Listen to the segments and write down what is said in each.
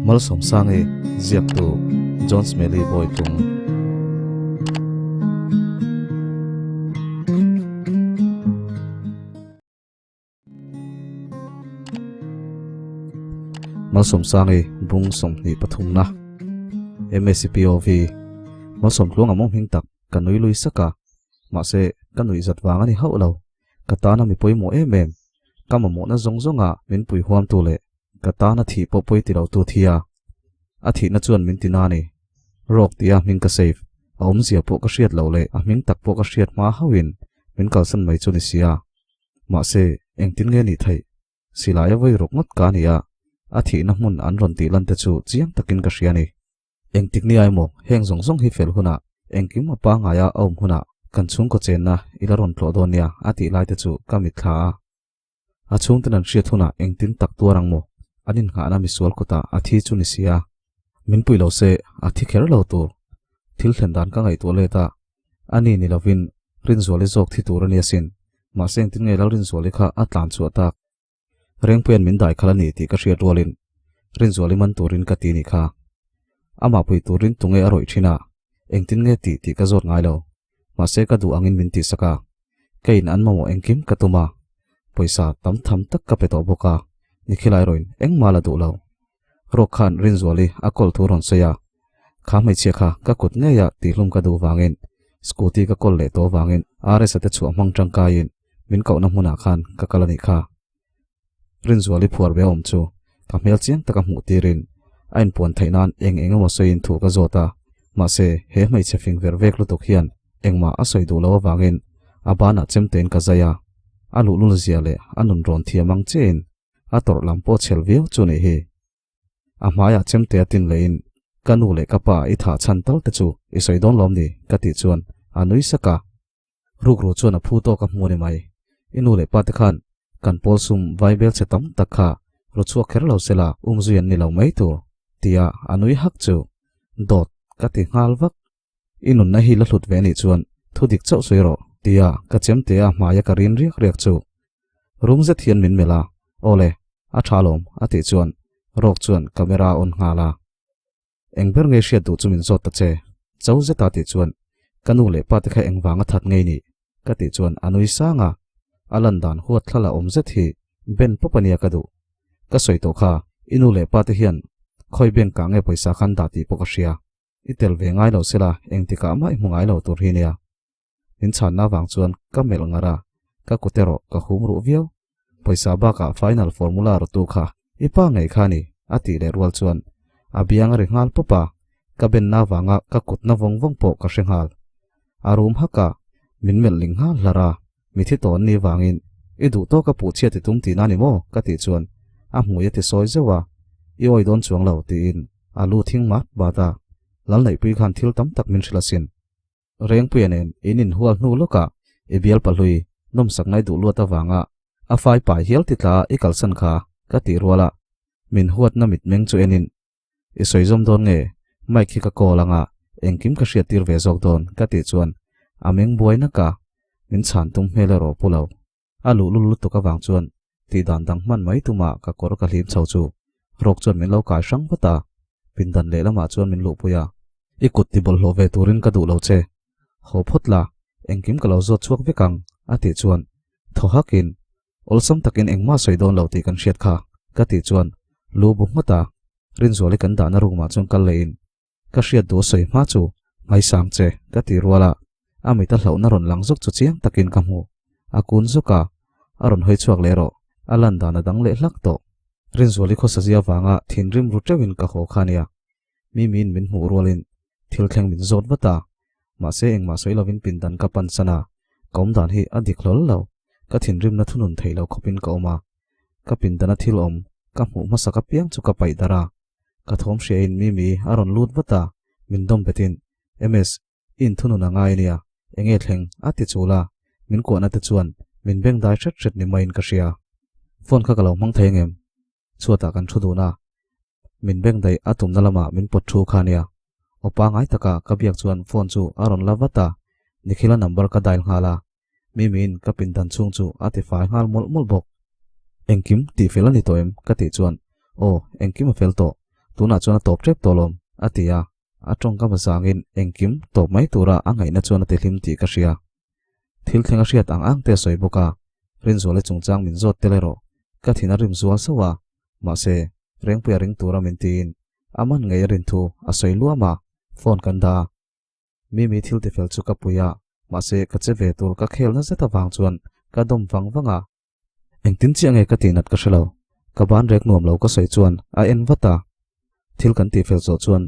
Malsawmsangi ziaktu John Smelly Bawitlung. Malsawmsangi bung 23 na MACPOV Malsawmtluanga mawng hming tak ka nui lui sak a, mahse ka nuih zat vang a ni hauh lo. Ka tana mi pawimawh em em, ka mamawhna zawng zawnga min pui huamtu leh ka tana thih pawh pawi ti lotu thi a, a thihna chuan min ti na a ni. Rawk tia hming ka save, a awmzia pawh ka hriat loh leh a hming tak pawh ka hriat hma hauhin min kalsan mai chu ni sia. Mahse, engtin nge nih theih? Silai a vawi ruk ngawt ka ni a, a thihna hmun an rawn tih lan te chu chiang takin ka hria a ni. Engtik ni ai maw heng zawng zawng hi fel hunah, engkim a pangngaia a awm hunah kan chhungkaw chenna i la rawn tlawh dawn nia a tih lai te chu ka mitthla a. A chhungten an hriat hunah engtin tak tuar ang maw? An innghahna misual kutah a thi chu ni sia. Min pui lo se a thi kher lo tur. Thil thlen dan ka ngaihtuah let a, a ni ni lovin Rinzuali zawk thi tur a ni asin. Mahse engtin nge Lalrinzuali kha a tlan chhuah tak? Rengpuia'n min dai khalh a ni tih ka hriat rualin Rinzuali man turin ka ti nih kha. Amah pui turin tunge a rawih thin a, engtin nge tih tih ka zawt ngai lo. Mahse ka duh angin min tihsak a, keiin an mamawh engkim ka tum a, pawisa tam tham tak ka pe tawh bawk a, Nikhilai rawin engmah la duh lo. Rawk khan Rinzuali a kawl thu rawn sawi a, kha hmeichhia kha ka kut ngeia tihhlum ka duh vangin scooty ka kawl leh tawh vangin RS-a te chhuah hmang tangkaiin min kohna hmunah khan ka kal a nih kha. Rinzuali phuar ve awm chu ka hmel chiang taka hmuh tirin a inpuan theih nan eng eng emaw sawiin thu ka zawt a, mahse he hmeichhe fing ver vek lutuk hian engmah a sawi duh lo avangin a banah chemtein ka zai a, a luhlul zia leh a nun rawn thiam ang chiahin a tawrh lam pawh chhel viau chu nih hi. A hmaiah chemte a tin lehin, Ka nu leh ka pa i thah chhan tal te chu i sawi dawn lawm ni? ka tih chuan a nui sak a. Rukru chuan a phu tawk a hmu a ni mai. I nu leh pa te khan kan pawl sum vai bel che tam tak kha ru chhuak kher lo sela umzui an ni lo mai tur, tia a nui hak chu dawt ka ti nghal vak. I nunna hi la hlut ve anih chuan thu dik chauh sawi rawh, tia ka chemte a hmaia ka rin riak riak chu rum zet hian min melh a, Awle, a tha alawm, a tih chuan Rawk chuan camera a on nghal a. Eng ber nge hriat duh chu min zawt ta che, cho zeta tih chuan ka nu leh pa te kha engvang a that ngei nih? ka tih chuan a nui sang a, a lan dan huat thla la awm zet hi ben pawp a nia ka duh. Ka sawi tawh kha, i nu leh pa te hian khawi bank ah nge pawisa khan dah tih pawh ka hria. I tel ve ngai lo sela engtikah mah i hmu ngai lo tur hi nia. Min chhanna avang chuan ka melh ngar a, ka kut erawh ka hum ruh viau. Pawisa bakah final formula rawtu kha i pa ngei kha ni, a tih leh rual chuan a biang a ri nghal pawp a, ka benna avanga ka kutna vawng vawng pawh ka hre nghal. A rum hak a, min melh ling nghal hlar a, mi thi tawn ni vangin i duh tawk a puh chhiat i tum tihna ni maw? ka tih chuan a hmui a ti sawi zeuh a, i awi dawn chuang lo tiin a lu thing mat bat a, Lalneihpui khan thil tam tak min hrilh asin. Rengpuia nen in inhual hnu lawkah i bial pahlui nawmsak ngai duh luat avanga a fai pai hial ti tla i kalsan kha ka tih ruala min huatna mitmeng chu enin i sawi zawm dawn nge mic hi ka call anga engkim ka hriat tir ve zawk dawn ka tih chuan a meng buai nak a, min chhan tum hmel erawh pu lo. A luhlul lutuk avang chuan tih dan dang hman mai tumah ka kawr ka hlim chho chu rawk chuan min lo kai hrang vat a, pindan lehlamah chuan min luhpui a. I kut ti bawlhhlawh ve turin ka duh lo che, haw phawt la, engkim ka lo zawt chhuak vek ang, a tih chuan thaw hakin awlsam takin engmah sawi dawn lo tih kan hriat kha, ka tih chuan lu bu ngawt a, Rinzuali kan dahna room ah chuan kal lehin Ka hriat duh a sawi hma chu ngaisang che ka ti rual a, a mit a hlauhna rawn lang zawk chu chiang takin ka hmu. A kun zawk a, a rawn hawi chhuak leh rawh, a lan dan a dang leh hlak tawh. Rinzuali khawsazia vanga thinrim ru teuhin ka haw kha nia. Mimiin min hmuh rualin thil thleng min zawt vat a, mahse engmah sawi lovin pindan ka pan san a, ka awm dan hi a dik hlawl lo, ka thinrimna thunun theih lo khawpin ka awm a, ka pindana thil awm ka hmuh hmasak apiang chu ka paih darh a, Ka thawm hriain Mimi a rawn lut vat a, min dawm betin, MS, i inthunun a ngai ania, enge thleng? a ti chul a, min kuahna te chuan min beng dai hret hret ni maiin ka hria. Phone kha ka lo hmang thei angem? Chhuatah kan thu dun a, min beng daih a tumna lamah min pawt thu kha ania. Aw pangai taka ka biak chuan phone chu a rawn la vat a, Nikhila number ka dial nghal a, Mimiin ka pindan chhung chu a ti fai nghal mawlh mawlh bawk. Engkim tih fel a ni tawh em? ka tih chuan, Aw, engkim a fel tawh. Tunah chuan a tawp tep tawh lawm, a ti a. A tawngkam azangin engkim tawp mai tura a ngaihna chuan a ti hlim tih ka hria. Thil thleng a hriat ang ang te a sawi bawk a, Rinzuala chungchang min zawt tel erawh ka thin a rim zual sauh a, mahse Rengpuia ring tura min tiin a man ngei a rin thu a sawi luam a, phone kan dah a. Mimi thil tifel chu ka pui a, mahse ka che ve tur ka khel na zet avang chuan ka dawm vang vang a. Engtin chiah nge ka tih nat ka hre lo, ka ban rek nuam lo ka sawi chuan a en vat a. Thil kan tihfel zawh chuan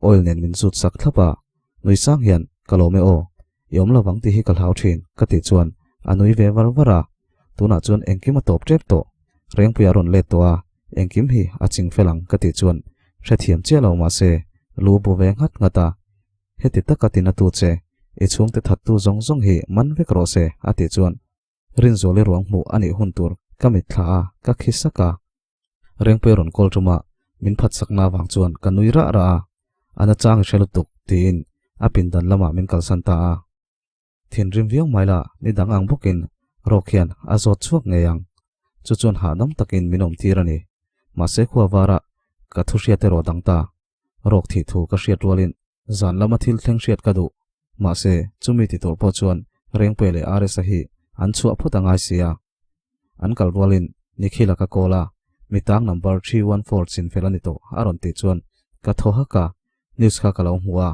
oil nen min zut sak thlap a, nui sang hian ka lawm e aw, i awm lovang tih hi ka hlau thin ka tih chuan a nui ve var var a, tunah chuan engkim a tawp tep tawh, Rengpui a rawn let tawh a, engkim hi a ching fel ang ka tih chuan hrethiam chiah lo mahse lu bu ve nghat nghat a, heti taka tina tu che, i chhungte thattu zawng zawng hi man vek rawh se a tih chuan Rinzuali ruang hmuh a nih hun tur ka mitthla a, ka khi sak a. Rengpui rawn call ṭum a, min phat sakna avang chuan ka nui rah rah a, a nachang i hre lutuk tiin a pindan lamah min kalsan ta a. Thinrim viau mai la, ni dang ang bawkin rawk hian a zawt chhuak ngei ang. Chu chuan hahdam takin min awm tir a ni. Mahse khua varah ka thu hriat erawh dang ta. Rawk thih thu ka hriat rualin zan lama thil thleng hriat ka duh. Mahse, chumi ti tur pawh chuan Rengpuia leh RS-a hi an chhuah phawt a ngai si a. An kal rualin Nikhil-a ka call a, mitang number 314 chinfel a ni tawh a rawn tih chuan ka thaw hak a, news kha ka lo hmu a.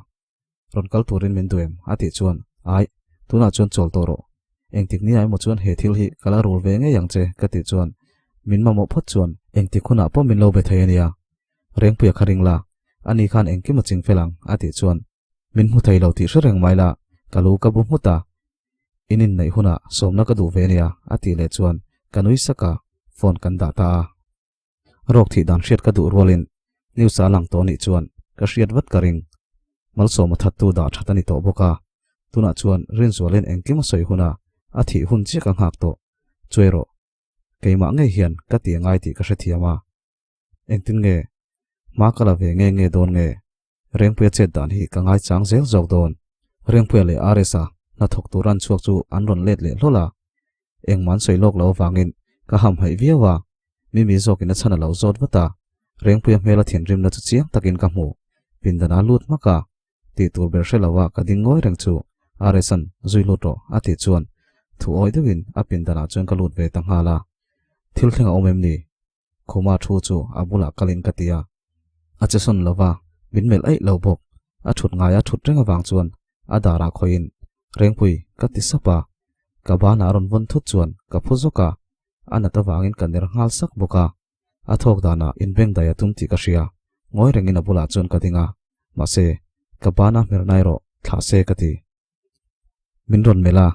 Rawn kal turin min duh em? a tih chuan, Aih, tunah chuan chawl tawh rawh. Engtik ni ah emaw chuan he thil hi ka la rul ve ngei ang che ka tih chuan min mamawh phawt chuan engtik hunah pawh min lo be thei a nia. Rengpuia kha ring la, ani khan engkim a ching fel ang a tih chuan min hmu thei lo tih hre reng mai la, ka lu ka bu nghut a. In inneih hunah sawmna ka duh ve a nia a tih leh chuan ka nui sak a, phone kan dah ta a. Rawk thih dan hriat ka duh rualin news a lang tawh nih chuan ka hriat vat ka ring. Malsawma thattu dah that a ni tawh bawk a, tunah chuan Rinzualin engkim a sawi huna a thih hun chiah ka nghak tawh. Chuai rawh, keimah ngei hian ka ti angai tih ka hrethiam a. Engtin nge? Hma ka la ve nge nge dawn nge? Rengpuia chet dan hi ka ngaichang zel zawk dawn. Rengpuia leh RS-a hnathawk tur an chhuak chu an rawn let leh hlawl a. Engmah an sawi lawk lo avangin ka hamhaih viau a, Mimi zawkin a chhan a lo zawt vat a. Rengpuia hmela thinrimna chu chiang takin ka hmu. Pindan a lut hmak a, tih tur ber hre lo a ka ding ngawi reng chu RS-a'n zui lut rawh a tih chuan thu awi deuhin a pindanah chuan ka lut ve ta nghal a. Thil thleng a awm em ni? Khuma thu chu a bulah kalin ka ti a. A che sawn lo va, min melh aih lo bawk. A thut ngai a thut reng avang chuan a darah khawihin, Rengpui, ka ti sap a. Ka banah a rawn vawn thut chuan ka phu zawk a, a nat avangin ka ner nghal sak bawk a. A thawk danah inbengdai a tum tih ka hria. Ngawi rengin a bulah chuan ka ding a, mahse, ka bana hmerna erawh thlah se ka ti. Min rawn melh a,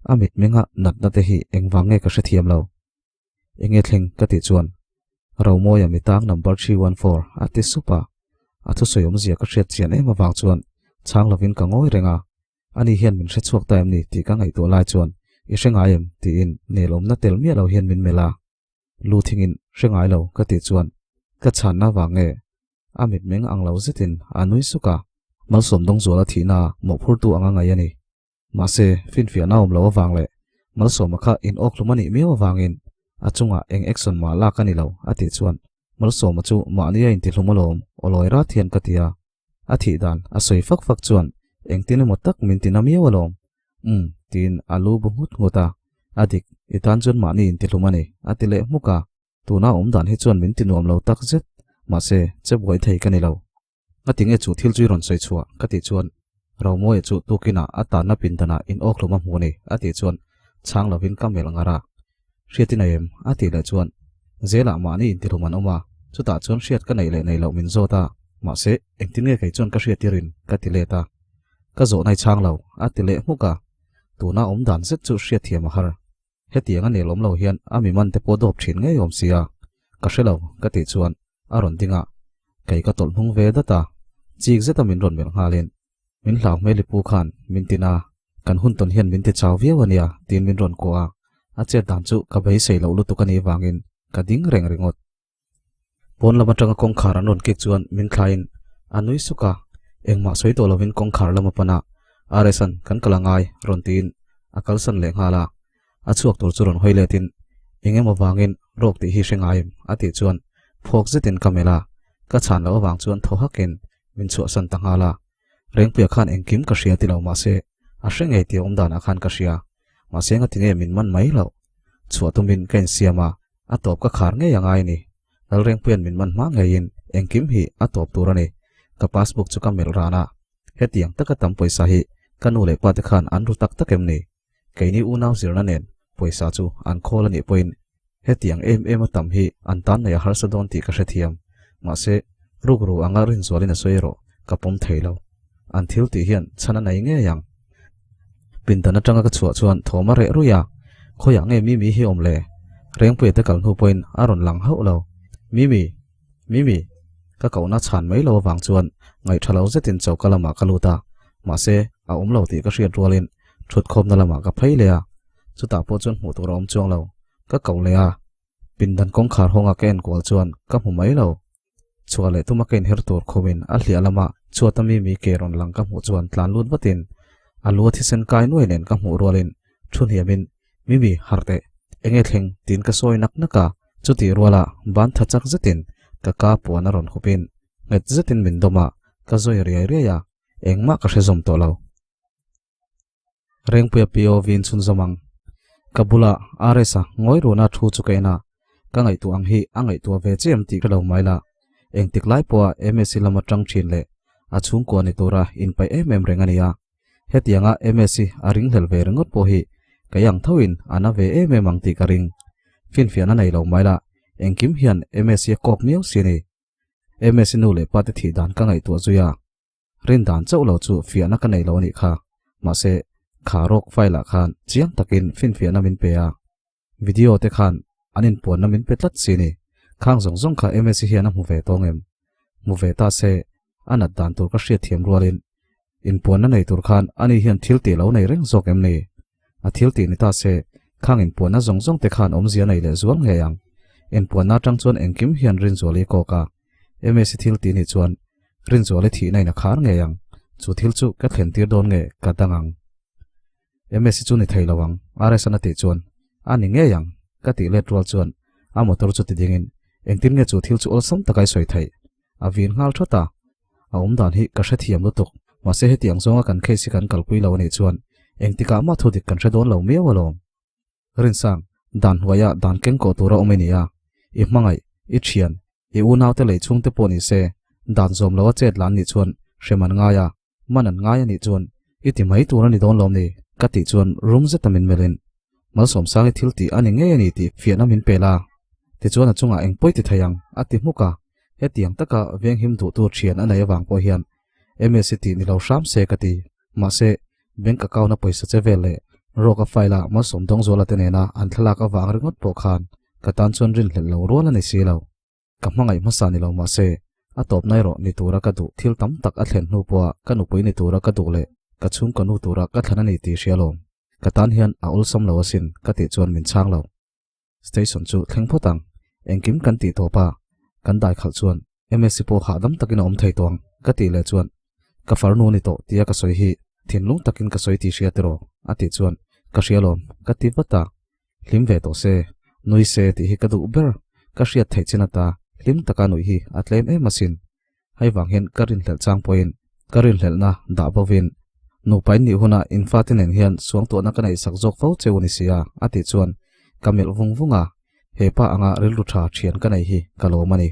a mitmenga natna te hi engvang nge ka hrethiam lo. Enge thleng ka tih chuan Romawia mitang number 314 a ti sup a, a thusawi awmzia ka hriat chian em avang chuan chhang lovin ka ngawi reng a, ani hian min hre chhuak ta em ni tih ka ngaihtuah lai chuan i hre ngai em tiin nelawmna tel miah lo hian min melh a, lu thingin hre ngai lo ka tih chuan ka chhanna avang nge a mitmeng ang lo zetin a nui suk a, Malsawm Dawngzuala thihna mawhphurtu anga ngaih a ni. Mahse, finfiahna awm lo avang leh Malsawma kha in awkhlum a nih miau avangin a chungah eng action mah lak a ni lo a tih chuan Malsawma chu mahni a intihlum alawm awlawi rat hian ka ti a. A thih dan a sawi fak fak chuan engtin emaw tak min tina miau alawm. Umm tiin a lu bu nghut nghut a, a dik, i tan chuan mahni intihlum a ni a ti leh hmuk a. Tuna awm dan hi chuan min ti nuam lo tak zet, mahse che buai thei ka ni lo. Nga tinge chu thil chu i rawn sawi chhuah? ka tih chuan Romawia chu tukinah a tanna pindanah in awkhlum a hmu a ni a tih chuan chhang lovin ka melh ngar a. Hriat i nei em? a tih leh chuan Zelah mahni intihlum an awm a, chutah chuan hriat ka neih leh neih loh min zawt a, mahse engtin nge kei chuan ka hriat i rin? ka ti let a. Ka zawhna i chhang lo a ti leh hmuk a, tuna awm dan zet chu hriatthiam a har. Hetiang a nelawm lo hian a mi man te pawh dawp thin ngei awm sia, ka hre lo ka tih chuan a rawn ding a, kei ka tawlh hnung ve dat a, chik zeta min rawn melh nghalin, Min hlau hmel i pu khan min tin a, kan hun tawn hian min ti chau viau a nia tiin min rawn kuah a, a chet dan chu ka beisei loh lutuk a nih vangin ka ding reng ringawt. Pawn lam atanga kawngkhar an rawn kik chuan min thlaiin a nui suk a, engmah sawi tawh lovin kawngkhar lam a pan a, RS-a'n kan kal a ngai rawn tiin a kalsan leh nghal a, a chhuak tur chu rawn hawi letin eng emaw vangin rawk tih hi hre ngai em a tih chuan phawk zetin ka melh a. Ka chhan loh avang chuan thaw hakin min chhuahsan ta nghal a. Rengpuia khan engkim ka hria ti lo mahse a hre ngei tih a awm danah khan ka hria. Mahse ngati nge min man mai loh? Chhuah tumin ka insiam a, a tawp ka khar ngei a ngai a ni. Lalrengpuia'n min man hma ngeiin engkim hi a tawp tur a ni. Ka passbook chu ka melh ran a, hetiang taka tam pawisa hi ka nu leh pa te khan an ru tak tak em ni? Keini unau zirna nen pawisa chu an khawl a nih pawhin hetiang em em a tam hi an tan nei a harsa dawn tih ka hrethiam. Mahse, rukru anga rinzualin a sawi erawh ka pawm thei lo. An thil tih hian chhan a nei ngei ang. Pindan atanga ka chhuah chuan thawm a reh ruih a, khawiah nge Mimi hi awm le? Rengpuia te kal hnu pawhin a rawn lang hauh lo. Mimi! Mimi! Ka kohna chhan mai lo avang chuan ngaihṭha lo zetin choka lamah ka lut a, mahse a awm lo tih ka hriat rualin ṭhutkhawmna lamah ka phei leh a, chutah pawh chuan hmuh tur a awm chuang lo. Ka koh leh a, pindan kawngkhar hawnga ka enkual chuan ka hmu mai lo. Chhuah leh tuma ka inher tur khumin a hliah lama chhuata Mimi ke rawn lang ka hmuh chuan tlan lut vatin a lu a thisen kai nuai nen ka hmuh rualin thu hniamin Mimi harh teh, enge thleng tiin ka sawi nak nak a, chutih ruala ban tha chak zetin ka ka puan a rawn hupin nghet zetin min dawm a, ka zawi riai riai a, engmah ka hre zawm tawh lo. Rengpuia POV in chhunzawm ang. Ka bula RS-a ngawi runa thu chu ka en a, ka ngaihtuah ang hi a ngaihtuah ve chiam tih ka lo mai la. Engtik lai pawha MSc lama tang thin leh a chhungkua ni tura inpaih em em reng a ni a. Hetianga MSc a ringhlel ve ringawt pawh hi kei ang thoin a na ve em em ang tih ka ring. Finfiahna nei lo mai la, engkim hian MSc a kawk miau si a ni. MSc nu leh pa te thih dan ka ngaihtuah zui a. Rin dan chauh lo chu fiahna ka nei lo a nih kha. Mahse, kha rawk file ah khan chiang takin finfiahna min pe a. Video te khan an inpuanna min pe tlat si ni. Khang zawng zawng kha MSc hian a hmu ve tawng em? Hmu ve ta se, a nat dan tur ka hriatthiam rualin inpuanna nei tur khan ani hian thil tih lo nei reng zawk em ni? A thil tih ni ta se, khang inpuanna zawng zawng te khan awmzia nei leh zual ngei ang. Inpuanna atang chuan engkim hian Rinzuali a kawk a. Msi thil tih nih chuan Rinzuali thihna in a khar ngei ang. Chu thil chu ka thlen tir dawn nge ka dang ang. Msi chu ni thei lo ang, RS-an a tih chuan a ni ngei ang ka tih let rual chuan a motor chu ti dingin engtin nge chu thil chu awlsam taka i sawi theih? A vin nghal thawt a. A awm dan hi ka hrethiam lutuk. Mahse hetiang zawnga kan case hi kan kalpui lo anih chuan engtikah mah thu dik kan hre dawn lo miau alawm. Rinsang, dan hnuaia dan keng kawh tura awm i ni a. I hmangaih, i thian, i unaute lei chhungte pawh ni se, dan zawm loa chet lan nih chuan hrem an ngai a, man an ngai anih chuan i ti mai tur a ni dawn lawm ni? Ka tih chuan rum zeta min melhin, Malsawmsangi thil tih a ni ngei a ni tih fiahna min pe la. Tichuan a chungah eng pawi ti thei ang? a ti hmuk a. Hetiang taka venghim duhtu thian a nei avang pawh hian MSc tih ni lo hram se ka ti. Mahse, bank account a pawisa che vel leh rawk a file a Malsawm Dawngzuala te nena an thlalak avang ringawt pawh khan ka tan chuan rinhlelh lo rual a ni si lo. Ka hmangaih hmasa ni lo mahse, a tawpna erawh ni tura ka duh thil tam tak a thlen hnu pawha ka nupui ni tura ka duh leh ka chhungkaw nu tura ka thlan a ni tih hria lawm. Ka tan hian a awlsam lo asin ka tih chuan min chhang lo. Station chu thleng phawt ang. Engkim kan tih tawp a, kan dai khalh chuan MSc pawh hahdam takin a awm thei tawh ang ka tih leh chuan ka farnu ni tawh tia ka sawi hi thinlung takin ka sawi tih hria tiraw a tih chuan ka hria lawm ka ti vat a, hlim ve tawh se, nui se tih hi ka duh ber, ka hriat theih chin ata hlim taka nuih hi a tlem em asin. Hei vang hian ka rinhlelh chang pawhin ka rinhlelhna dah bovin nupa in nih hunah in fate nen hian suangtuahna ka neihsak zawk fo cheu a ni sia a tih chuan ka melh vung vung a, he pa anga rilru tha thian ka nei hi ka lawm a ni.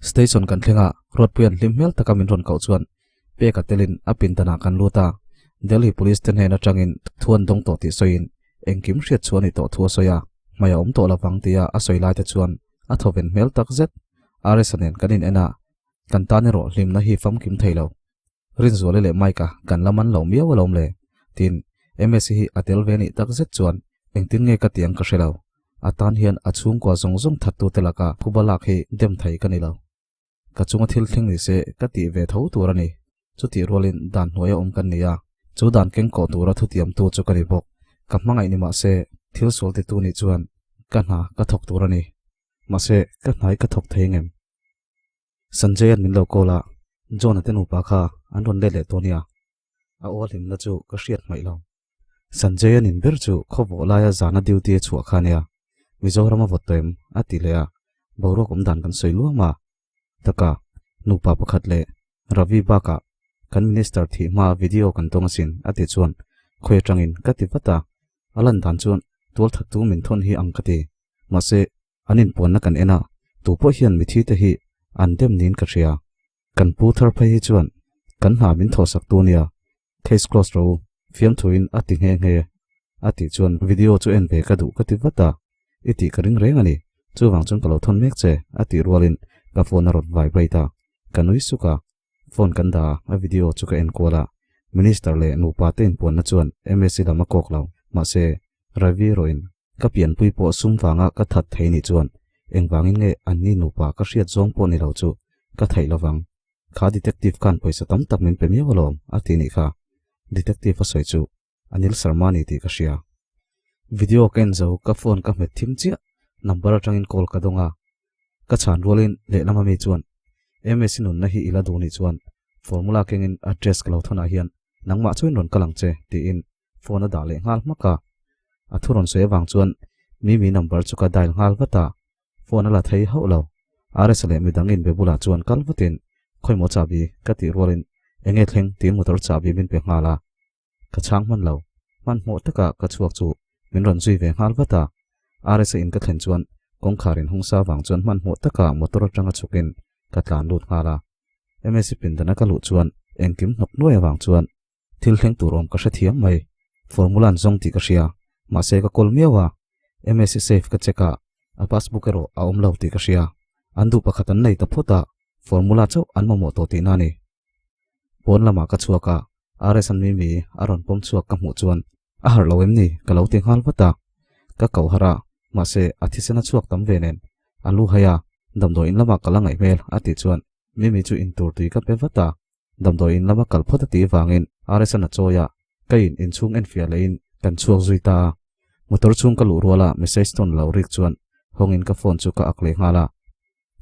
Station kan thleng a, Ruatpuia'n hlim hmel taka min rawn koh chuan peka telin a pindanah kan lut a, Delhi Police te hnen atangin thu an dawng tawh tih sawiin engkim hriat chhuah a ni tawh thu a sawi a, hmai a awm tawh lovang tia a sawi lai te chuan a thawven hmel tak zet. RS-a nen kan in en a, kan tan erawh hlimna hi famkim thei lo. Rinzuali leh Mike-a kan la man lo miau alawm le, tin MSc hi a tel ve nih tak zet chuan engtin nge ka ti ang ka hre lo. A tan hian a chhungkua zawng zawng thattute laka phuba lak hi dem thei ka ni lo. Ka chunga thil thleng ni se ka tih ve tho tur a ni. Chutih rualin dan hnuaia awm kan ni a, chu dan keng kawh tura thutiamtu chu ka ni bawk. Ka hmangaih ni mahse thil sual titu nih chuan ka hna ka thawk tur a ni. Mahse ka hnai ka thawk thei ngem? Sanjay-a'n min lo call a, John-a te nupa kha an rawn let leh tawh nia. A aw hlimna chu ka hriat hmaih lo. Sanjay-a nin ber chu khawvawh laia zana duty a chhuah kha nia. Mizoram a vawt tawh em? a ti leh a, boruak awm dan kan sawi luam a. Taka. Nupa pakhat leh Ravi bakah kan minister thih hma video kan tawng asin a tih chuan khawi atangin ka ti vat a. A lan dan chuan tual thattu min thawn hi ang ka ti. Mahse, an inpuanna kan en a, tupawh hian mithi te hi an dem niin ka hria. Kan pu thar phei hi chuan kan hna min thawhsak tu nia, case close ro fiamthuin a ti nghe nghe. A tih chuan video chu en ve ka duh ka ti vat a, i tih ka ring reng a ni, chuvang chuan ka lo thawn mek che a tih rualin ka phone a rawn vibrate a, ka nui suk a, phone kan dah a, a video chu ka en kual a, Minister leh nupa te inpuanna chuan MSC lam a kawk lo, mahse Ravi erawhin ka pianpui pawh sum vanga ka that thei nih chuan engvangin nge anni nupa ka hriat zawng pawh ni lo chu ka theih lovang. Kha detective khan pawisa tam tak min pe miau alawm a ti nih kha. Detective a sawi chu Anil Sharma ni tih ka hria. Video ka en zo ka phone ka hmet thim chiah number atangin call ka dawng a. Ka chhan rualin lehlam ami chuan MS nunna hi i la duh nih chuan formula kengin address ka lo thawnah hian nangmah chuin rawn kal ang che tiin phone a dah leh nghal hmak a. A thu rawn sawi avang chuan Mimi number chu ka dial nghal vat a, phone a la thei hauh lo. RS leh midang inbe bulah chuan kal vatin khawimaw chahbi ka tih rualin enge thleng tiin motor chahbi min pe nghal a. Ka chhang hman lo. Hmanhmawh taka ka chhuak chu min rawn zui ve nghal vat a. RS a in ka thlen chuan kawngkhar in hungsa vang chuan hmanhmawh taka motor atanga chhukin ka tlan lut nghal a. MSc pindana ka luh chuan engkim hnawk nuai avang chuan Thil thleng tur awm ka hre thiam mai. Formula an zawng tih ka hria. Mahse ka call miau a. MSc safe ka check a, a passbook erawh a awm lo tih ka hria. An duh pakhat an nei ta phawt a, formula chauh an mamawh tawh tihna a ni. Pawn lamah ka chhuak a, RS an Mimi a rawn pawm chhuak ka hmuh chuan a harh lo em ni ka lo ti nghal vat a. Ka koh harh a, mahse a thisen a chhuak tam ve nen a lu hai a, damdawiin lamah ka la ngaih hmel a tih chuan Mimi chu intur tui ka pe vat a. Damdawiin lama kal phawt a tih vangin RS-an a chawi a, ka in inchhung enfiah lehin kan chhuak zui ta a. Motor chhung ka luh ruala message tone lo rik chuan hawngin ka phone chu ka ak leh nghal a.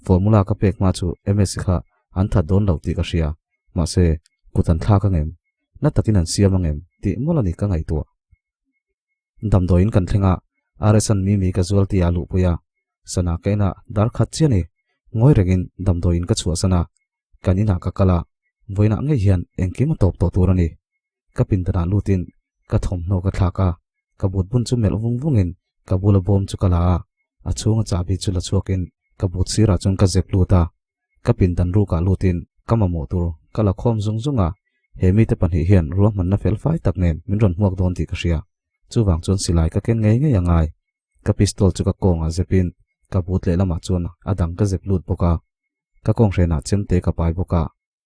Formula ka pek hma chu MS kha an that dawn lo tih ka hria, mahse kut an thlak angem, na takin an siam angem tih mawlh a ni ka ngaihtuah. Damdawiin kan thleng a, RS-an Mimi ka zual tih a luhpui a, sana ka en a, dar khat chiah a ni. Ngawi rengin damdawiin ka chhuahsan a, Kan inah ka kal a, vawiinah ngei hian engkim a tawp tawh tur a ni. Ka pindanah lutin ka thawmhnaw ka thlak a, ka but bun chu melh vung vungin ka bula bawm chu ka la a, a chhunga chahbi chu la chhuakin ka but sirah chuan ka zep lut a. Ka pindan rukah lutin ka mamawh tur ka la khawm zung zung a, he mite pahnih hian ruahmanna felfai tak nen min rawn hmuak dawn tih ka hria. Chuvang chuan silai ka ken ngei ngei a ngai. Ka pistol chu ka kawngah zepin ka but lehlamah chuan a dang ka zep lut bawk a. Ka kawnghrenah chemte ka pai bawk a,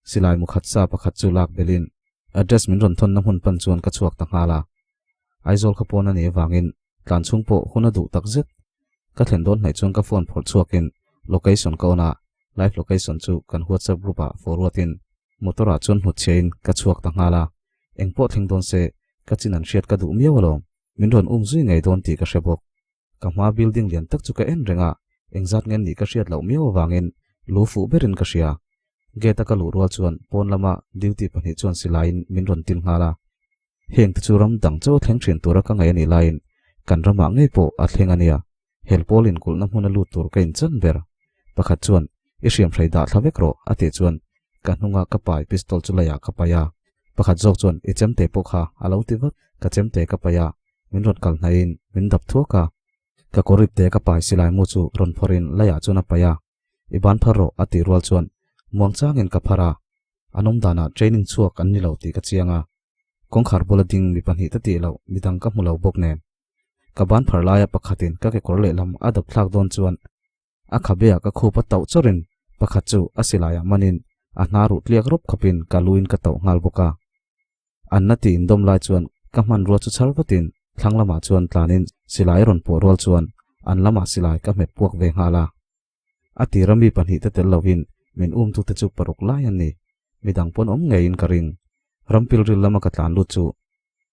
silai mu khat sa pakhat chu lak belin address min rawn thawnna hmun pan chuan ka chhuak ta nghal a. Aizawl kha pawn a nih avangin tlan chhung pawh hun a duh tak zet. Ka thlen dawn hnaih chuan ka phone phawrh chhuakin location ka on a, live location chu kan whatsapp group ah forward in motor ah chuan hnutchhiahin ka chhuak ta nghal a. Engpawh thleng dawn se ka chin an hriat ka duh miau alawm, min rawn um zui ngei dawn tih ka hre bawk. Ka hma building lian tak chu ka en reng a, engzat nge nih ka hriat loh miau avangin lu fuh berin ka hria. Gate a ka luh rual chuan pawn lama duty pahnih chuan silaiin min rawn tin nghal a. Heng te chu ram dang chauh a thleng thin tura ka ngaih a nih laiin kan ramah ngei pawh a thleng a nia. Hel pawl inkulhna hmun a lut tur ka inchan ber. Pakhat chuan, I hriamhrei dah thla vek rawh, a tih chuan ka hnunga ka pai pistol chu leiah ka paih a. Pakhat zawk chuan, I chemte pawh kha a lo ti vat, ka chemte ka paih a, min rawn kal hnaihin min dap thuak a. Ka kawr ipte ka pai silai mu chu rawn phawrhin leiah chuan a paih a, I ban phar rawh a tih rual chuan muang changin ka phar a, an awm danah training chhuak an ni lo tih ka chiang a. Kawngkhar bula ding mi pahnih te tih loh midang ka hmu lo bawk nen. Ka ban phar laia pakhatin ka kekawr lehlam a dap thlak dawn chuan a khabe ah ka khup a tauh chawrin pakhat chu a silaiah manin a hna ruh tliak rawp khawpin ka luin ka tauh nghal bawk a. Anna tih indawm lai chuan ka hmanrua chu chhar vatin thlang lamah chuan tlanin silai rawn pawh rual chuan an lamah silai ka hmet puak ve nghal a. A tira mi pahnih te tel lovin min umtute chu paruk lai an ni. Midang pawn awm ngeiin ka ring. Rampilril lama ka tlan lut chu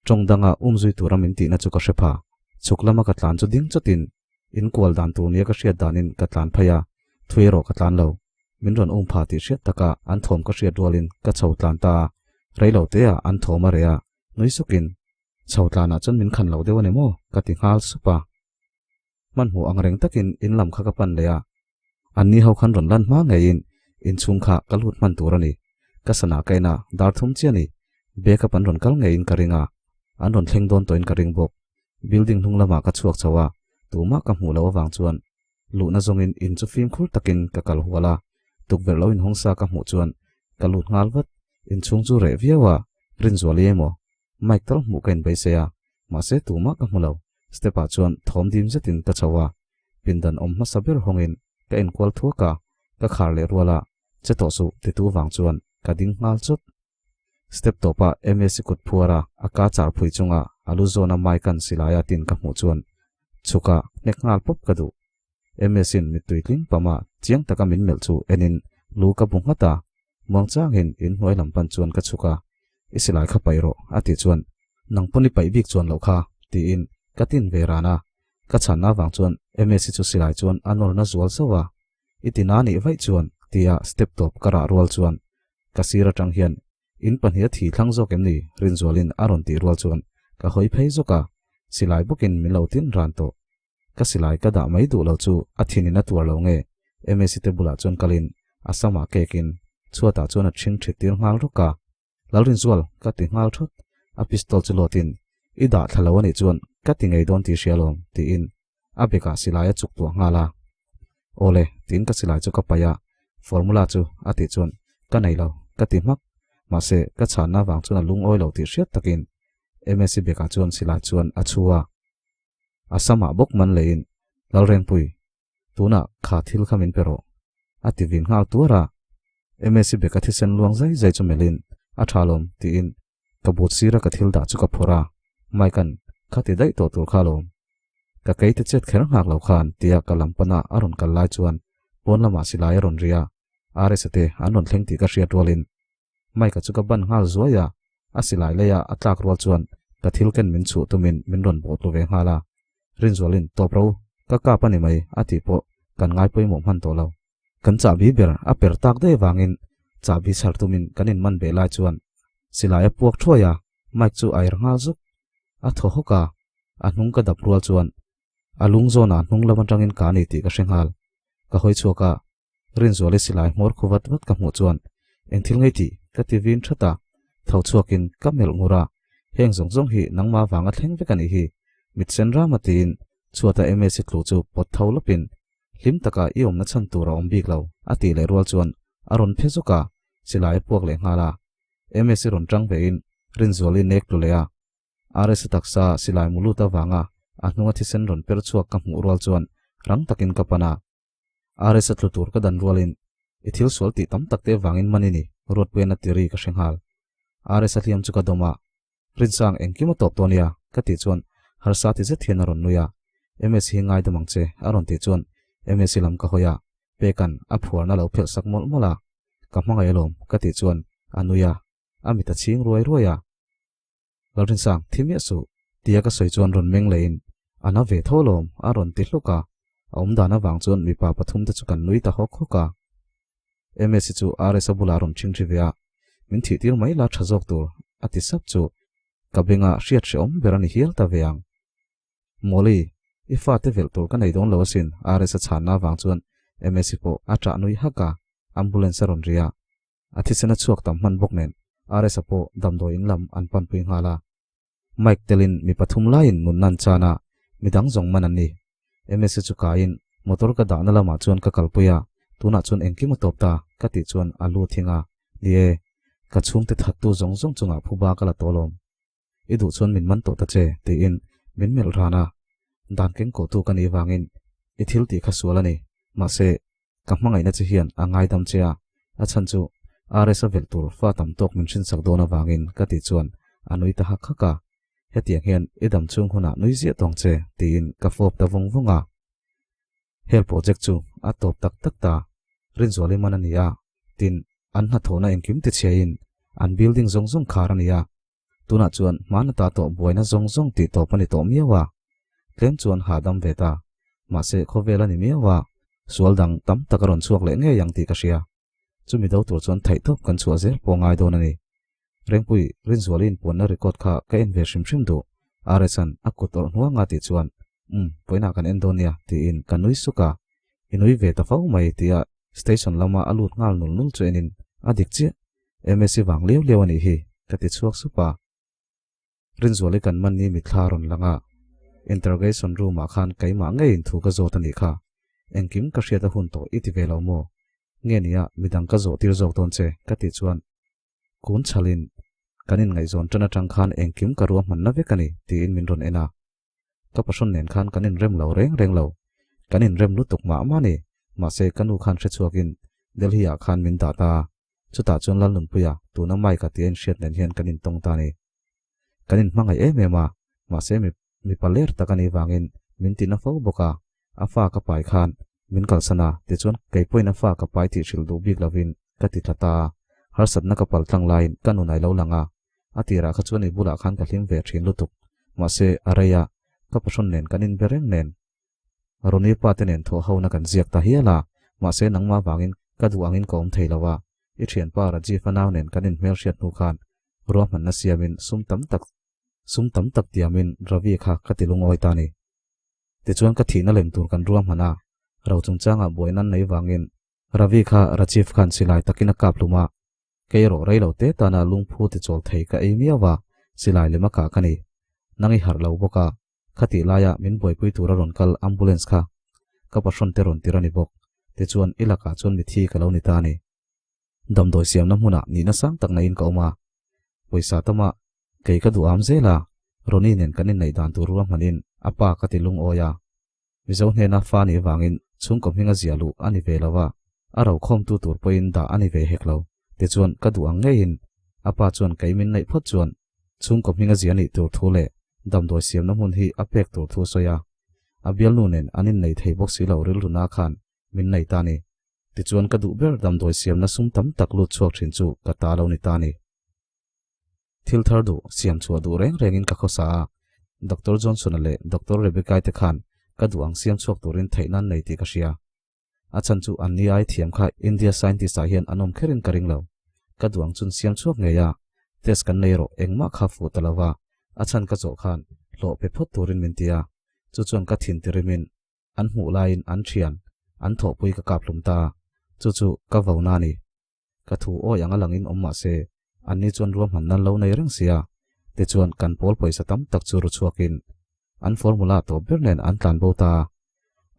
tawng danga umzui tura min tihna chu ka hre pha. Chhuk lama ka tlan chu ding chawtin inkual dan tur nia ka hriat danin ka tlan phei a, thui erawh ka tlan lo. Min rawn um pha tih hriat taka an thawm ka hriat rualin ka chho tlan ta a, rei lo te ah an thawm a reh a, nui sukin chho tlanah chuan min khan lo deuh a ni maw ka ti nghal sup a. Hmanhmawh ang reng takin in lam kha ka pan leh a, anni ho khan rawn lan hma ngeiin Inchhung kha ka lut hman tur a ni. Ka sana ka en a, dar thum chiah a ni. Backup an rawn kal ngeiin ka ring a, an rawn thleng dawn tawhin ka ring bawk. Building hnung lamah ka chhuak chho a, tumah ka hmuh loh avang chuan luhna zawngin in chu fimkhur takin ka kal hual a, tukverh lo inhawng sa ka hmuh chuan ka lut nghal vat. Inchhung chu reh viau a, Rinzuali emaw Mike tal hmuh ka inbeisei a, mahse tumah ka hmu lo. Step ah chuan thawm dim zetin ka chho a, pindan awm hmasa ber hawngin ka enkual thuak a, ka khar leh rual a, che tawh suh titu vang chuan ka ding nghal chawt. Step tawpa Msi kut phuar a, a ka char phui chunga a lu zawna Mike an silai a tin ka hmuh chuan chhuk a hnek nghal pawp ka duh. Msin mittui tling pam a, chiang taka min melh chu enin lu ka bu nghat a, muangchangin inhnuai lam pan chuan ka chhuk a, I silai kha paih rawh a tih chuan nang pawn i paih bik chuan loh kha tiin ka tin ve ran a, ka chhanna avang chuan Msi chu silai chuan a nawrna zual zauh a, I ti na nih vaih chuan tia step tawp ka rah rual chuan ka sir atang hian in pahnih a thi thlang zawk em ni Rinzualin a rawn tih rual chuan ka hawi phei zawk a, silai bawkin min lo tin ran tawh. Ka silai ka dah mai duh lo chu a thinin a tuar lo nge Msi te bulah chuan kalin a samah kekin chhuatah chuan a ṭhing ṭhit tir nghal rawk a. Lalrinzual ka ti nghal thawt, a pistol chu lawtin i dah thla lo a nih chuan ka ti ngei dawn tih hria lawm tiin a bekah silai a chuk tuah nghal a. Awle tiin ka silai chu ka paih a, formula chu a tih chuan ka nei lo ka ti hmak, mahse ka chhanna vang chuan a lungawi lo tih hriat takin Msi bekah chuan silai chuan a chhu a. A samah bawk man leiin Lalrengpui Tunah kha thil kha min pe rawh. A ti vin nghal tuar a. Msi beka thisen luang zai zai chu melhin, A tha lawm, tiin ka but sira ka thil dah chu ka phawrh a. Mike-a'n, Kha ti daih tawh tur kha lawm. Ka keite chet kher nghak lo khan, tia ka lam pana a rawn kal lai chuan pawn lamah silai a rawn ri a. RS-a te an rawn thleng tih ka hriat rualin Mike-a chu ka ban nghal zuai a, a silai leia a tlak rual chuan ka thil ken min chhuh tumin min rawn bawh tlu ve nghal a. Rinzualin, Tawp ro, ka kap a ni mai, a tih pawh kan ngai pawimawh hman tawh lo. Kan chahbi ber a per tak daih avangin chahbi chhar tumin kan inman beh lai chuan silai a puak thuai a, Mike chu a er nghal zuk. A thaw hawk a, a hnung ka dap rual chuan a lung zawnah hnung lam atangin ka ni tih ka hre nghal. Ka hawi chhuak a, Rinzuali silai hmawr khu vat vat ka hmuh chuan eng thil ngei tih ka ti vin that a, tho chhuakin ka melh ngur a, heng zawng zawng hi nangma vanga thleng vek a nih hi, mit sen ram a tiin chhuata Msi tlu chu pawt tho lawpin hlim taka i awmna chhan tur a awm bik lo a tih leh rual chuan a rawn phe zawk a, silai a puak leh nghal a, Msi rawn tang vein Rinzuali nek tlu leh a, RS taksa silai mu lut avanga a hnunga thisen rawn per chhuak ka hmuh rual chuan rang takin ka pan a. RS a tlu tur ka dan rualin i thil sual tih tam tak te vangin man i ni, Ruatpuian a ti ri ka hre nghal. RS a hliam chu ka dawm a, Rinsang engkim a tawp tawh nia, ka tih chuan harsa ti zet hian a rawn nui a, MS hi ngaidam ang che, a rawn tih chuan MS hi lam ka hawi a, Peka'n a phuarna lo phelh sak mawlh mawlh a, ka hmangaih alawm, ka tih chuan a nui a, a mit a chhing ruai ruai a. Lalrinsang, thi miah suh, tia ka sawi chuan rawn meng leiin, A na ve tho lawm, a rawn ti hluk a. A awmdan avang chuan mipa pathum te chu kan nui ta hawk hawk a. Msi chu RS-a bulah a rawn ṭhingṭhi ve a, Min thih tir mai la ṭha zawk tur, a ti sap chu ka benga hriat hrehawm ber a ni hial ta ve ang. Mawli, i fate velh tur ka nei dawn lo asin, RS-a chhanna avang chuan Msi pawh a ṭah nui hak a, ambulance a rawn ri a. A thisen a chhuak tam hman bawk nen RS-a pawh damdawi in lam an panpui nghal a. Mike telin mi pathum laiin nunna an chan a, midang zawng man an ni. Msa chu kaiin motor ka dahna lamah chuan ka kalpui a, tunah chuan engkim a tawp ta ka tih chuan a lu thing a, ni e, ka chhungte thattu zawng zawng chungah phuba ka la tawh alawm. I duh chuan min man tawh ta che, tiin min melh ran a. Dan keng kawhtu ka nih vangin i thil tih kha sual a ni. Mahse, ka hmangaihna che hian a ngaidam che a, a chhan chu RS a velh tur fa tam tawk min hrinsak dawn avangin ka tih chuan a nui ta hak hak a. Hetiang hian i dam chhung hunah nui ziah tawng che, tiin ka fawp ta vawng vawng a. Hel project chu a tawp tak tak ta, Rinzuali man a ni a, tin, an hnathawhna engkim tichhiain an building zawng zawng khar a ni a. Tunah chuan hmana ta tawh buaina zawng zawng tih tawp a ni tawh miau a, tlem chuan hahdam ve ta. Mahse khawvel a ni miau a, sual dang tam tak a rawn chhuak leh ngei ang tih ka hria. Chumi do tur chuan theihtawp kan chhuah zel pawh ngai dawn a ni. Rengpui, Rinzuali inpuanna record kha ka en ve hrim hrim duh, RS-a'n a kut awrh hnuanga tih chuan, Umm, vawiinah kan en dawn nia, tiin ka nui suk a. I nui ve ta fo mai, tia. Station lama a lut nghal nul nul chu enin a dik chiah. Msi vang liau liau a nih hi, ka ti chhuak sup a. Rinzuali kan man ni mithla a rawn lang a, interrogation room ah khan keimah ngeiin thu ka zawt a nih kha. Engkim ka hriat a hun tawh i ti ve lo maw? Nge nia midang ka zawh tir zawk dawn che ka tih chuan kun chhalin kan inngaihzawn tan atang khan engkim ka ruahmanna vek a ni tiin min rawn en a. Ka passion nen khan kan inrem lo reng reng lo. Kan inrem lutuk mah mah ni. Mahse ka nu khan hrechuakin Delhi ah khan min dah ta a. Chutah chuan Lalnunpuia tuna Mike-a tia inhriat nen hian kan intawng ta a ni. Kan inhmangaih em em a, mahse mi mipa ler tak a nih vangin min ti na fo bawk a. A fa ka pai khan min kalsan a, tichuan kei pawhin a fa ka pai tih hrilh duh bik lovin ka ti tla ta a. Harsatna ka pal tlang laiin ka nun a lo lang a, A tirah kha chuan i bulah khan ka hlim ve thin lutuk. Mahse, a rei a, ka pahrawn nen kan inbe reng nen. Ronnie pa te nen thawh hona kan ziak ta hial a, mahse nangmah vangin ka duh angin ka awm thei lo a. I thianpa Rajiv a nau nen kan inhmelhriat hnu khan ruahmanna siamin sum tam tak sum tam tak tiamin Ravi kha ka ti lungawi ta ni. Tichuan ka thihna lem tur kan ruahman a, ro chungchangah buaina an nei vangin Ravi kha Rajiv khan silai takin a kap hlum a, Kei erawh rei lo te tana lungphu ti chawl thei ka ei miau a, silai lem a kah ka ni. Nang i harh lo bawk a, khatih laia min buaipui tura rawn kal ambulance kha ka pahrawn te rawn tir a ni bawk. Tichuan i lakah chuan mithi ka lo ni ta a ni. Damdawi siamna hmunah nihna sang tak naiin ka awm a, pawisa tama kei ka duh am zel a, Ronnie nen kan inneih dan tur ruahmanin a pa ka ti lungawi a. Mizo hnena fa nih vangin chhungkaw hminga ziah luh a ni ve lo a, a rokhawmtu tur pawhin dah a ni ve hek lo. Tichuan, ka duh ang ngeiin a pa chuan kei min neih phawt chuan chhungkaw hminga ziah nih tur thu leh damdawi siamna hmun hi a pek tur thu a sawi a. A bialnu nen an innei thei bawk si lo rilru na khan min nei ta ni. Tichuan, ka duh ber damdawi siamna sum tam tak lut chhuak thin chu ka ta lo ni ta ni. Thil thar duh, siam chhuah duh reng rengin ka khawsa a, Doctor Johnson-a leh Doctor Rebecca-i te khan ka duh ang siam chhuak turin theihna an nei tih ka hria. A chhan chu an ni ai thiam kha India scientist-ah hian an awm kherin ka ring lo. Ka duh ang chun siam chhuak ngei a, test kan nei rawh engmah kha fuh ta lo va, a chhan ka zawh khan hlawh pe phawt turin min ti a, chu chuan ka thin tirimin an hmuh laiin an thian, an thawhpui ka kap hlum ta a, chu chu ka vo na a ni. Ka thu awi ang a langin awm mah se, anni chuan ruahman nan lo nei reng sia. Tichuan, kan pawl pawisa tam tak chu ru chhuakin an formula tawp ber nen an tlan bo ta.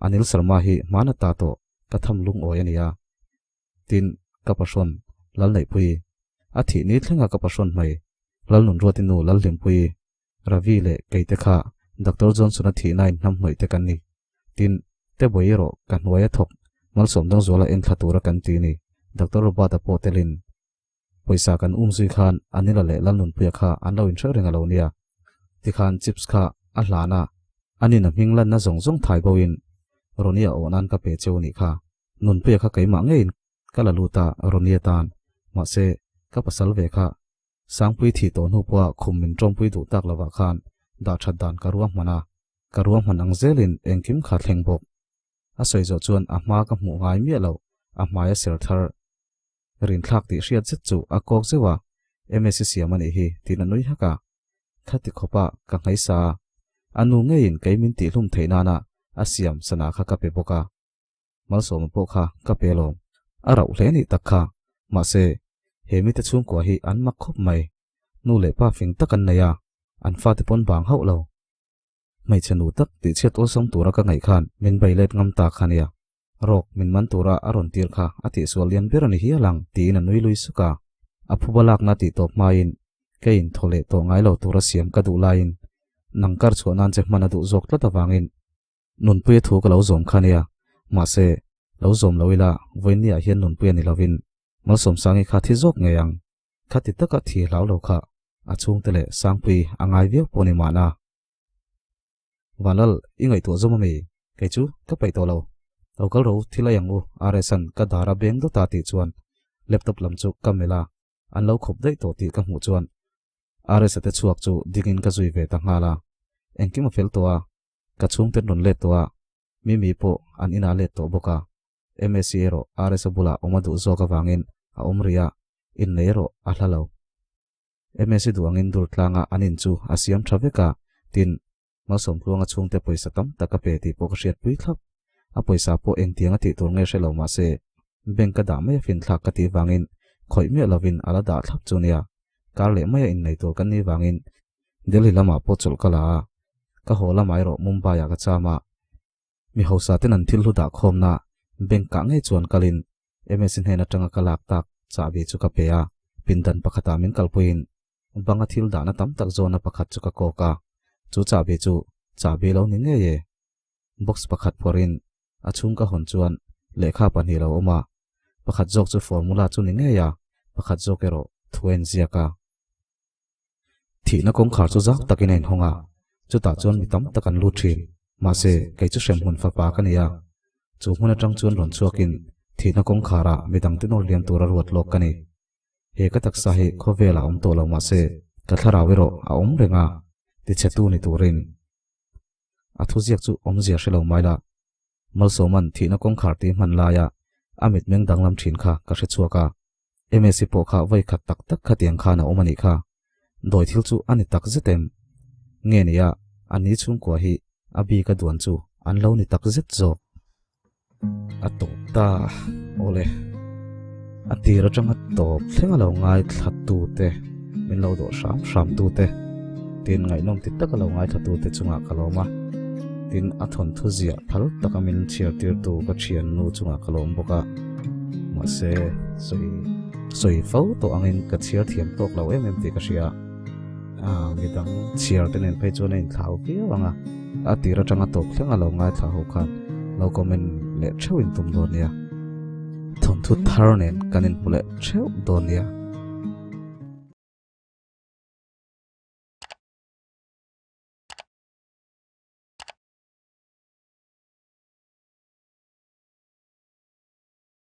Anil Sharma hi hmana ta tawh ka tham lungawi a ni a. Tin, ka pahrawn Lalneihpuii, a thih ni thlenga ka pahrawn hmai Lalnunruati nu Lalhlimpuii, Ravi leh kei te kha Doctor Johnson-a thihnain hnamhnawih te kan ni. Tin, te bawi erawh ka hnuai a thawk Malsawm Dangzuala en thla tura kan ti ni. Doctor Robert-a pawh telin pawisa kan um zui khan Anila leh Lalnunpuia kha an lo inhreuh reng a lo nia. Tikhan chips kha a hlan a, anin a hming lanna zawng zawng thai boin Ronnie-a awh nan ka pe cheu nih kha. Nunpuia kha keimah ngeiin ka la lut a Ronnie atan. Mahse, ka pasal ve kha Sangpui thih tawh hnu pawha khum min tawmpui duh tak lovah khan dah that dan ka ruahman a, ka ruahman ang zelin engkim kha thleng bawk. A sawi zawh chuan a hma ka hmuh ngai miah loh, a hmai a ser thar. Rinthlak tih hriat zet chu a kawk zeuh a, Msi siam a nih hi tiin a nui hak a. Khati khawpa ka nghaisa a, a nu ngeiin kei min tihhlum theih nana a siam sana kha ka pe bawk a. Malsawma pawh kha ka pe alawm. A rauh hle nih tak kha. Mahse, he mite chhungkua hi an mak khawp mai. Nu leh pa fing tak an nei a, an fate pawn bang hauh lo. Hmeichhe nu tak tihchhiat awlsam tura ka ngaih khan min bei let ngam ta kha nia. Rawk min man tura a rawn tir kha a tihsual lian ber a ni hial ang tiin a nui lui suk a. A phuba lakna tih tawp hmain kei in thaw leh tawh ngai lo tura siam ka duh laiin nang kar chhuah nan che hman a duh zawk tlat avangin Nunpuia thu ka lo zawm kha nia, mahse, lo zawm lo ila vawiinniah hian Nunpuia ni lovin Malsawmsangi kha thi zawk ngei ang. Khati taka thi hlau lo kha a chhungte leh Sangpui a ngai viau pawh ni mahna. Vanlal, i ngaihtuah zawm ami? Kei chu ka peih tawh lo. Lo kal ro thil ai ang u, RS-a'n ka dar a beng dawt a tih chuan laptop lam chu ka melh a, an lo khawp daih tawh tih ka hmuh chuan RS-a te chhuak chu dingin ka zui ve ta nghal a, engkim a fel tawh a, Ka chhungten rawn let tawh a, Mimi pawh an inah let tawh bawk a. Msi erawh RS-a bulah awm a duh zawk avangin a awm rih a, innei erawh a hla lo. Msi duh angin dur tlanga an in chu a siam tha vek a, tin, Malsawmtluanga chhungte pawisa tam tak a pe tih pawh ka hriatpui thlap. A pawisa pawh engtiang a tih tur nge hre lo mahse, Bank a dah mai a finthlak ka tih vangin khawih miah lovin a la dah thlap chu nia. Kar leh maia innei tur kan nih vangin Delhi lamah pawh chawlh ka la a, ka haw lamah erawh Mumbai-ah ka cham a. Mi hausa ten an thil hlu dah khawmna bank kah ngei chuan kalin MS hnen atanga ka lak tak chahbi chu ka pe a, pindan pakhatah min kalpuiin banga thil dahna tam tak zawna pakhat chu ka kawk a, chu chahbi chu chahbi lo ni ngei e. Box pakhat phawrhin a chhung ka hawn chuan lehkha pahnih lo awm a, pakhat zawk chu formula chu ni ngei a, pakhat zawk erawh thu a inziak a. Thihna kawngkhar chu zau takin a inhawng a, chutah chuan mi tam tak an lut thin. Mahse, kei chu hremhmun fapa ka ni a. Chu hmun atang chuan rawn chhuakin thihna kawngkharah mi dangte nawr liam tura ruat lawk ka ni. He ka taksa hi khawvelah a awm tawh lo mahse, ka thlarau erawh a awm reng a, tichhetu ni turin. A thuziak chu awmzia hre lo mai la. Malsawman thihna kawngkhar tih hman laia a mitmeng danglam thin kha ka hre chhuak a. Msi pawh kha vawi khat tak tak khatiang khan a awm a nih kha. Dawi thil chu a ni tak zet em? Nge nia, a ni chhungkua hi a bik a duan chu an lo ni tak zet zawk. A tawp ta, awle. A tir atanga tawp thleng a lo ngaithla tute, min lo dawh hram hram tute, tin ngaihnawm ti tak a lo ngaithla tute chungah ka lawm a. Tin, a thawnthu ziah phal taka min chhiar tirtu ka thiannu chungah ka lawm bawk a. Mahse, sawi sawi fo tawh angin ka chhiar thiam tawk lo em em tih ka hria. Ah, midang chhiar te nen phei chuan a inthlau viau ang a. A tir atanga tawp thleng a lo ngaithla ho khan lo comment leh theuh in tum dawn nia. Thawnthu thar nen kan inhmu leh theuh dawn nia.